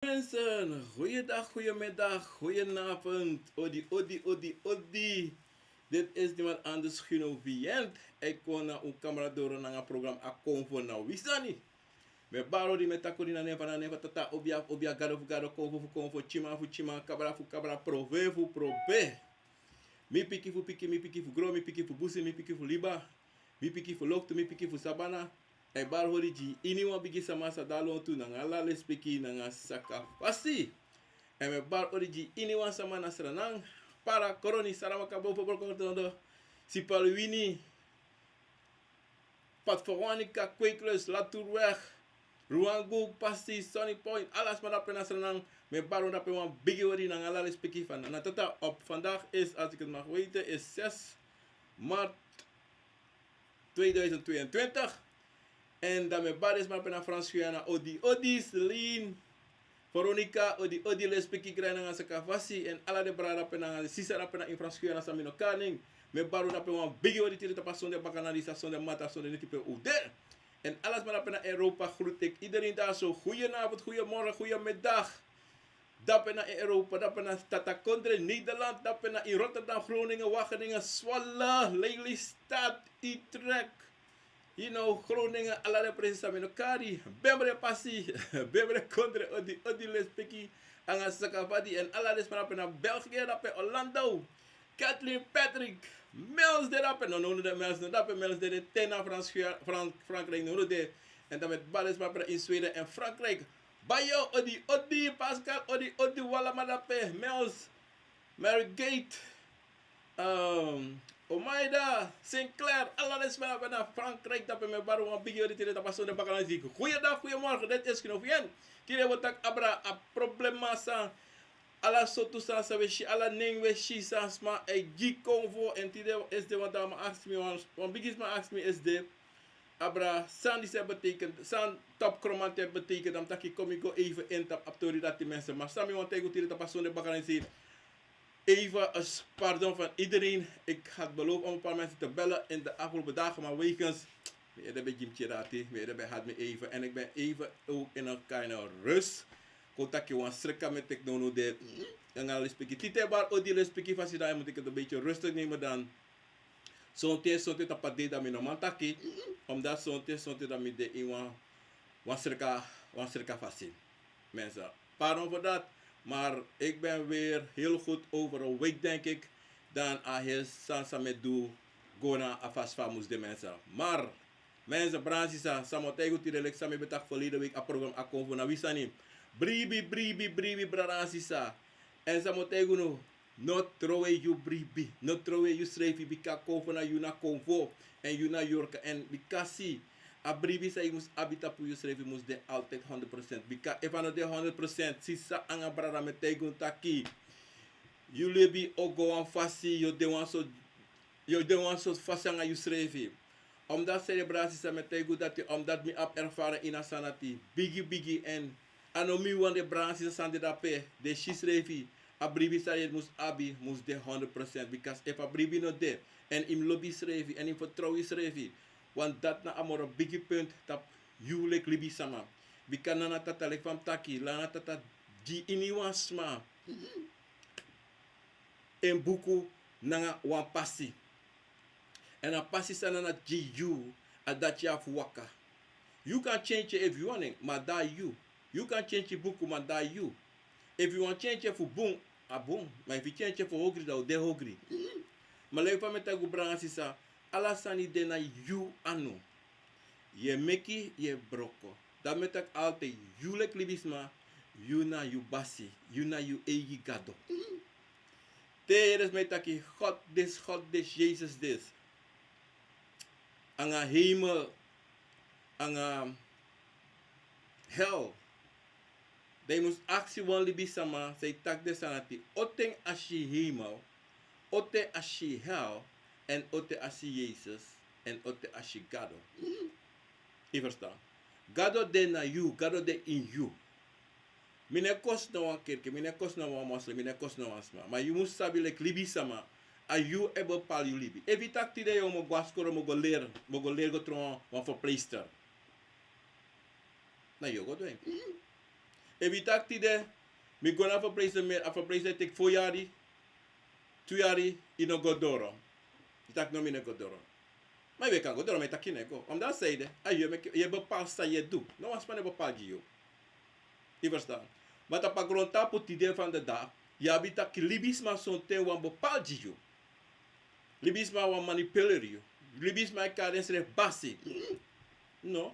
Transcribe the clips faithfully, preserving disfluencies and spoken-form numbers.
Mensen, goeiedag, goeiemiddag, goedenavond. Odi, odi, odi, odi. Dit is niemand anders, Gino Vient. Ik kon na un camera door nanga program Akomfo na Wisani. Mi e bari odi, mi e taki odi na nen fu, na nen fu Tata, obia fu obia, gado fu gado, konfo fu konfo, tyima fu tyima, kabra fu kabra, profe fu profe. Mi piki fu piki, mi piki fu gron, mi piki fu busi, mi piki fu liba, mi piki fu loktu, mi piki fu sabana. A e bari odi gi iniwan bigi sama san de na lontu nanga ala lespeki nanga saka fasi. A e bari odi gi iniwan sama na Sranan, Para, Koroni, Sarawak, Abroko, Broko, Nodo, Sipaliwini, Pad van Wanica, Kweeklust, Latourweg, Ruangu, Passy, Sunny Point, ala sma drape na Sranan. Mi e bari drape wan bigi odi nanga ala lespeki fu Tata. Op vandaag is, als ik het mag weten, is zes maart tweeduizend tweeëntwintig. En dan mi e bari sma drape na Frans Guyana, odi, odi, Celine, Veronica, odi, odi, lespeki, grai nanga saka fasi, en ala den brada drape nanga den sisa drape na ini Frans Guyana san mi no kari nen. Mi e bari drape wan bigi odi tide tapu a sonde bakana, disi a sonde mata, a sonde neti pe un de. En ala sma drape na Europa groet ik iedereen daar zo. Goedenavond, goedemorgen, goedemiddag. Drape na Europa, drape na Tata Kondre, Nederland, drape na in Rotterdam, Groningen, Wageningen, Zwolle, Lelystad, Utrecht. You know, Groningen, ala den presi san mi no kari. Bemre Passy, Bemre Kondre, odi, odi, lespeki, nanga saka fasi, en ala den sma drape na België, drape Orlando. Kathleen, Patrick, Mels de drape, no, no, no, de Mels, no, drape Mels de, de te na Frans, Fran-, Frankrijk, no, no, de. En dan mi e bari sma drape in Zweden en Frankrijk. Bayo, odi, odi, Pascal, odi, odi, Walama drape, Mels, Mary Gate, ehm, Omaida, Sinclair, ala den sma drape na Frankrijk, drape mi e bari wan bigi odi tide tapu a sonde bakana, disi. Goeiedag, goedemorgen, dit is Gino Vient. Tide wi o taki abra a problema san ala sortu sani san wi e si, ala nen wi e si san sma e gi konfo. En tide esde wan dama aksi mi, wan, wan bigi sma aksi mi esde, abra san disi e betekent, san tapu Kromanti e betekent. Dan mi taki kon mi go even in tapu a tori dati, mensen. Ma san mi wani taigi un tide tapu a sonde bakana, disi, even een s-, pardon van iedereen. Ik had beloofd om een paar mensen te bellen in de afgelopen dagen, maar wegens mi ede ben gi mi tyari dati, mi ede ben had mi even. En ik ben even ook in een kleine rust. Kon taki wan sreka mi e teki nownow de. Nanga lespeki. Tide bari odi, lespeki, fasi, dan moet ik het een beetje rustig nemen dan. Sonten, sonten tapu a dei dan mi no man taki. Omdat sonten, sonten dan mi de in wan, wan sreka, wan sreka fasi. Mensen, pardon voor dat. Maar ik ben weer heel goed over een week, denk ik. Dan a heri sani san mi e du go na a fasi fa a mus de, mensen. Maar, mensen, brada nanga sisa, san mi o taigi un tide, leki san mi ben taki verleden week, a program Akomfo na Wisani. Bribi, bribi, bribi, brada nanga sisa. En san mi o taigi unu, no trowe yu bribi. No trowe yusrefi, bika konfo na yu na konfo. En yu na yorka. En bika si, a bribi san yu mus abi tapu yusrefi mus de altijd honderd procent. Bika efu a no de honderd procent, sisa nanga brada, mi e taigi un taki yu libi o go wan fasi, yu o de wan sortu, yu o de wan sortu fasi nanga yusrefi. Omdat, seri brada nanga sisa, mi e taigi un dati, omdat mi abi ervaring ini a sani dati bigi bigi, en a no mi wan, den brada nanga sisa san de drape, den si srefi, a bribi san yu mus abi mus de honderd procent. Bika efu a bribi no de, en yu mus lobi yusrefi, en yu mus fertrow yusrefi, want dati na a moro bigi punt tapu yu leki libisma. Bika Nana Tata, leki fa mi taki, Nana Tata gi iniwan sma en buku nanga wan pasi. En a pasi san Nana gi yu, a dati yu abi fu waka. Yu kan tyentye efu yu wani, ma a de na yu. Yu kan tyentye buku, ma a de na yu. Efu yu wani tyentye fu bun, a bun. Ma efu yu tyentye fu ogri, dan yu o de ogri. Ma leki fa mi e taigi un, brada nanga sisa, ala sani de na yu anu. Yu e meki, yu e broko. Dati mi e taki altijd, yu leki libisma, yu na yu basi, yu na yu eigi gado. Te yu e yere sma e taki God dis, God dis, Jesus dis, nanga hemel, nanga hel, dan yu mus aksi wan libisma san e taki den sani dati, o ten a si hemel, o ten a si hel, en o ten a si Jesus, en o ten a si Gado. Yu ferstan? Gado de na yu, Gado de ini yu. Mi no e kosi no wan kerki, mi no e kosi no wan moslim, mi no e kosi no wan sma. Ma yu mus sabi leki libisma, a yu e bepaal yu libi. Efu yu taki tide yu o go na skoro, yu o go leri, yu o go leri go tron wan verpleegster, na yu o go du en. Efu yu taki tide, mi go na a verpleegster, a verpleegster e teki fo yari, tu yari, yu no go doro. Yu taki no, mi no e go doro. Ma yu kan go doro, ma yu taki yu no e go. Omdat a sei de, a yu e meki, yu e bepaal san yu e du. No wan sma no e bepaal gi yu. Yu ferstan? Ma tapu a grontapu tide fu den dei, yu abi taki libisma sonten wani bepaal gi yu. Libisma wani manipuleri yu. Libisma e kari densrefi basi. No.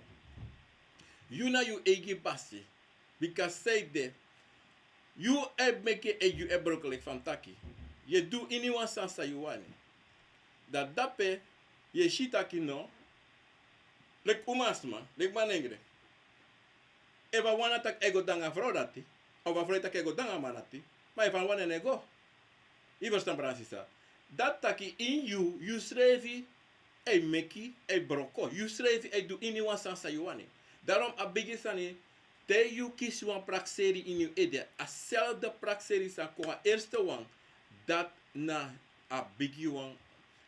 Yu na yu eigi basi. Bika sei de, yu e meki en, yu e broko leki fa mi taki. Yu e du iniwan sani san yu wani. Dan dape yu e si taki no, leki umasma, leki manengre. Efu a wani taki a e go de nanga a frow dati, of a frow e taki a e go de nanga a man dati, ma efu a wani, a no e go. Yu ferstan, brada, sisa? Dati taki ini yu, yusrefi e meki, e broko. Yusrefi e du iniwan sani san yu wani. Daarom a bigi sani, te yu kisi wan prakseri ini yu ede, a selfde prakseri sa kon a eerste wan, dati na a bigi wan,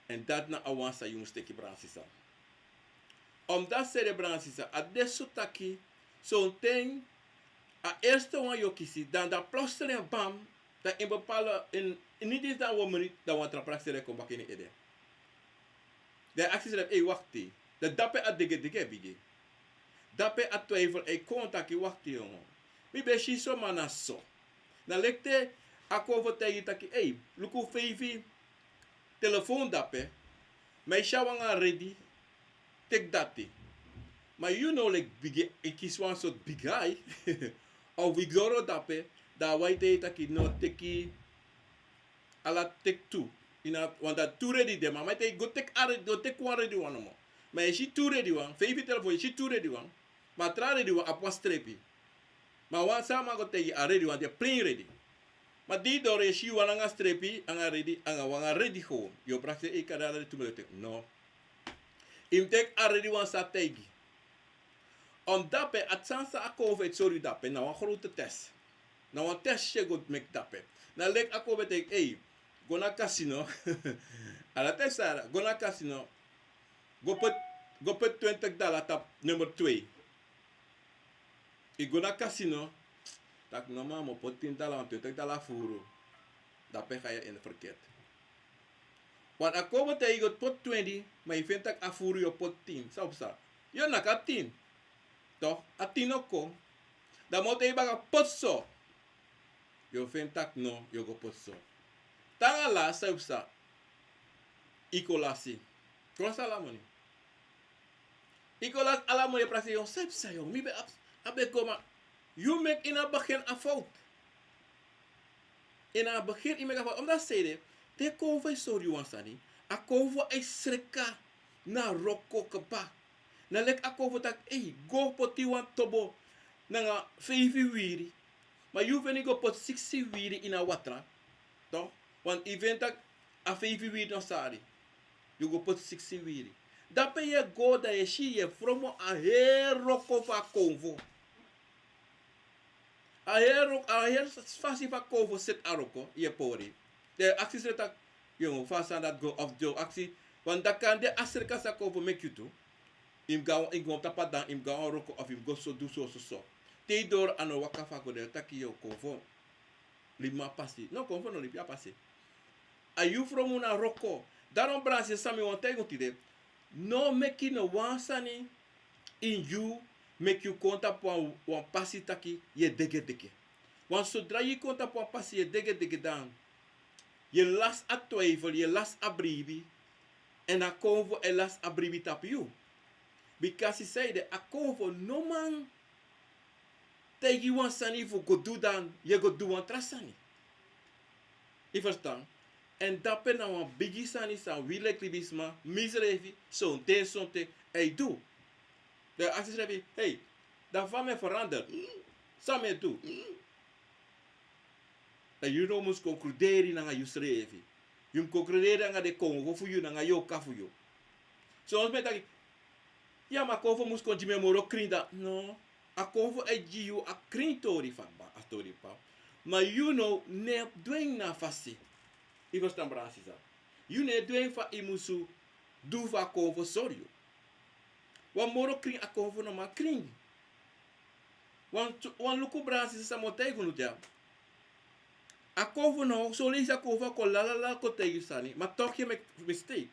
èn dati na a wan san yu mus teki, brada, sisa. Omdat sei de, brada, sisa, a de so taki, sonten a eerste wan yu o kisi, dan, dan plotseling bam, dan ini bepaalde, in, in niet eens dan wan minuut, dan wan tra prakseri e kon baka ini yu ede. Dan yu aksi yusrefi, ei, wakti. Dan dape a degedege e bigin. Dape a twijfel e kon taki, wakti, yongo. Mi ben si so, ma na so. Na leki te a kon fu taigi yu taki, ei, luku, feifi telefoon dape, ma yu si a wan nanga redi, teki dati. Ma yu no, leki bigi, yu kisi wan sortu bigi ai. Of yu doro dape, dan a wan e taigi yu taki no, teki, ala teki tu. Yu na wan dati tu redi de, ma a man e taigi yu go teki a redi, go teki wan redi wan nomo. Ma yu si tu redi wan, feifi telefoon, yu si tu redi wan. Ma a tra redi wan abi wan strepi. Ma wan san a man go taigi yu, a redi wan de, plain redi. Ma di yu doro, yu si wan nanga strepi, nanga redi, nanga wan nanga redi gewoon. Yu o prakseri, ei, kande ala de tu, mi o teki. No. Yu mus teki a redi wan san a taigi. Omdat dape, a sani san a Akomfo e sori yu dape, na wan grote test. Na wan test yu e go meki dape. Na leki a Akomfo e taigi, ei, go na casino. Ala test, Sara, go na casino. Go poti, go poti twintig dala tapu nummer twee. Yu go na casino, taki no, ma mi o poti tin dala, want twintig dala furu. Dape ga yu ini verkeerd. Want a Akomfo taigi yu go poti twintig, ma yu feni taki a furu, yu o poti tin. San o psa? Yu o naki a tin. Toch, a tin no kon. Dan a man o taigi yu baka poti so. Yu o feni taki no, yu o go poti so. Te nanga lasi, san yu psa? Yu kon lasi. Kon lasi ala moni. Yu kon lasi ala moni, yu e prakseri, yongo, san yu psa, yongo? Mi ben abi, a ben kon, ma yu meki, ini a begin a fout. Ini a begin yu meki a fout. Omdat sei de, te Akomfo e sori yu wan sani, Akomfo e sreka na wroko kaba. Na leki Akomfo taki, ei, go poti wan tobo nanga feifi wiri. Ma yu feni go poti siksi wiri ini a watra. Toch? Want yu feni taki a feifi wiri no sari. Yu go poti siksi wiri. Dape yu e go, dan yu e si yu e fromo a heri wroko fu Akomfo. A heri wroko, a heri fasi fu Akomfo seti a wroko, yu e pori. Dan yu e aksi yusrefi taki, yongo, fa a sani dati go, of yu o aksi, want dan kande a sreka san Akomfo meki yu tu. Yu mus go, yu mus go tapu a dan, yu mus go a wan wroko, of yu mus go so, du so, so, so. Te yu doro, a no waka fa a go, dan yu o taki, yo, Akomfo libi mi a pasi. No, Akomfo no libi yu a pasi. A yu fromu na wroko. Daarom, brada, sisa, san mi wani taigi unu tide, no meki no wan sani ini yu meki yu kon tapu wan, wan pasi taki yu e degedege. Want sodra yu kon tapu wan pasi yu e degedege, dan yu e lasi a twijfel, yu e lasi a bribi. Èn Akomfo e lasi a bribi tapu yu. Bika sei de, Akomfo no man taigi yu wan sani fu go du, dan yu e go du wan tra sani. Yu ferstan? Èn dape na wan bigi sani san wi leki libisma, misrefi, sonten sonten e du. Dan yu e aksi yusrefi, hei, dan fa mi e verander? San mi e du? Dan yu no mus konkluderi nanga yusrefi. Yu mus konkluderi nanga den konfo fu yu, nanga yu oka fu yu. Son sma e taki, ya, ma Akomfo mus kon gi mi en moro krin, dan. No. Akomfo e gi yu a krin tori fu a kba, a tori kba. Ma yu no, no e du en na a fasi. Yu ferstan, brada, sisa? Yu no e du en fa yu musu du fu Akomfo sori yu. Wan moro krin Akomfo no man krin. Wan, wan luku, brada, sisa, san mi o taigi unu dya. A kowfu no, son leisi a kowfu a kon lalala kon taigi yu sani, ma toch yu e meki mistake.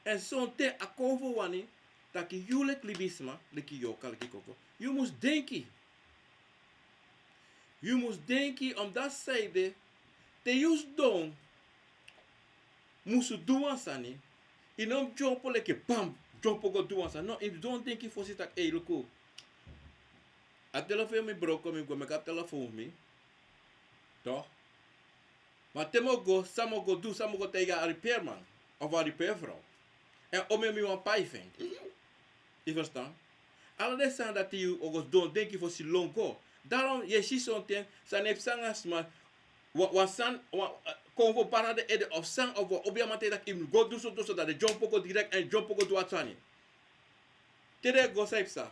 Èn sonten a kowfu wani taki yu leki libisma, leki yu o kan leki kowfu, yu mus denki. Yu mus denki, omdat sanede, te yu sidon musu du wan sani, yu no mus dyompo leki bam, dyompo go du wan sani. No, yu mus sidon denki fosi taki, ei, luku. A telefon fu mi broko, mi go meki a telefon fu mi. Toch? Ma te mi o go, san mi o go du, san mi o go taigi a repairman of a repairvrouw? Èn omeni mi wan pai fu en. Yu ferstan? Ala den sani dati yu o go sidon denki fosi lon go. Daarom yu e si sonten san e psa nanga sma, wan, wan sani, wan, eh, kon fu para den ede of san, of wan obiaman taigi taki yu mus go du so, du so, dan den dyompo go direct èn dyompo go du a sani. Te den go, san e psa?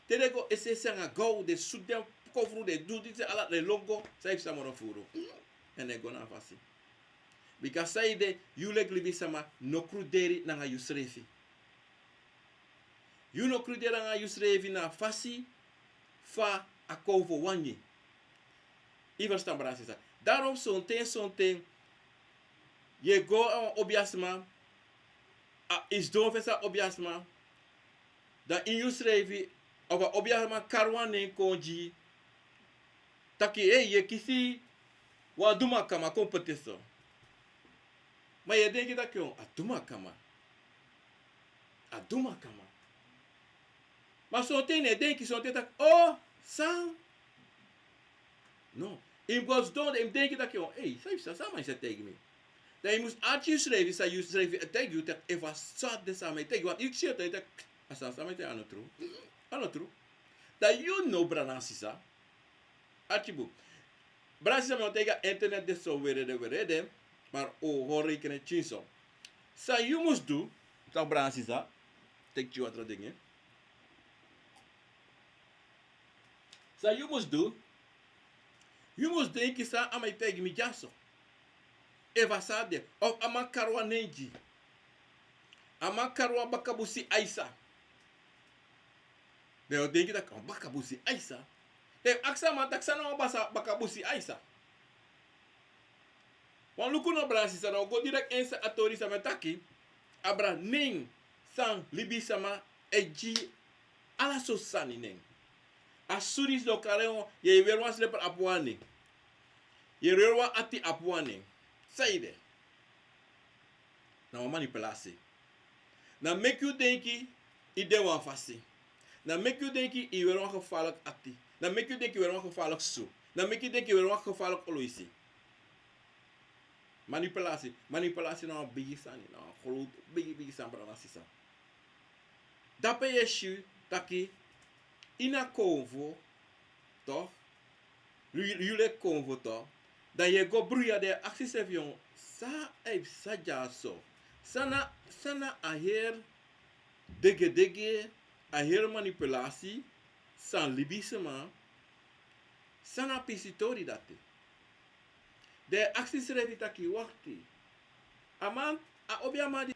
Te den go esesi nanga gow, den sutu den kowfru, den du disi, ala, den lon go, san e psa moro furu? Èn den go na a fasi. Bika sanede, yu leki libisma no kruderi nanga yusrefi. Yu no kruderi nanga yusrefi na a fasi fa a kowfu wani. Yu ferstan, brada, sisa? Daarom sonten, sonten yu e go na wan obiasma, a, yu sidon fesi a obiasma, dan ini yusrefi, of a obiasma kari wan nen kon gi yu, taki, ei, yu e kisi wan dumakama kon poti so. Ma yu e denki taki, o, a dumakama. A dumakama. Ma sonten yu no e denki, sonten taki, o, san? No. Yu mus go sidon, dan yu mus denki taki, o, ei, san yu sa, san a man disi e taigi mi? Dan yu mus arki yusrefi san yusrefi e taigi yu, taki efu a so a de san a man e taigi, want yu si en, dan yu taki, a sani san a man e taigi a no tru. A no tru. Dan yu no, brada nanga sisa. Arki bun. Brada, sisa, mi o taigi a internet de so werede, werede, maar o hori kene tyin so. San yu mus du, toch, brada, sisa, teki tyin watra dringi. San yu mus du, yu mus denki san a man e taigi mi dyaso. Efu a so a de, of a man kari wan nen gi yu. A man kari wan bakabusi Aisa. Dan yu o denki taki, o, bakabusi Aisa. Dan yu aksi a man taki san na wan basa, bakabusi Aisa. Wan luku no, brada, sisa, dan wi o go direct ini a tori san mi e taki. Abra nen san libisma e gi ala sortu sani nen. A suri disi o kari en, yu e weri wan sleper, a poti wan nen. Yu e weri wan ati, a poti wan nen. Sanede? Na wan manipulasi. Na meki yu denki yu de wan fasi. Na meki yu denki yu weri wan gevaarlijk ati. Na meki yu denki yu weri wan gevaarlijk su. Na meki yu denki yu weri wan gevaarlijk oloisi. Manipulasi. Manipulasi na wan bigi sani. Na wan groot bigi, bigi sani, brada nanga sisa. Dape yu e si taki ini a konfo, toch? Yu, yu leki konfo, toch? Dan yu e go bruya, dan yu e aksi yusrefi, san e psa dyaso? San na, san na a heri degedege, a heri manipulasi, san libisma, san na a pisitori dati? Dan yu e aksi yusrefi taki, wakti. A man, a obiaman di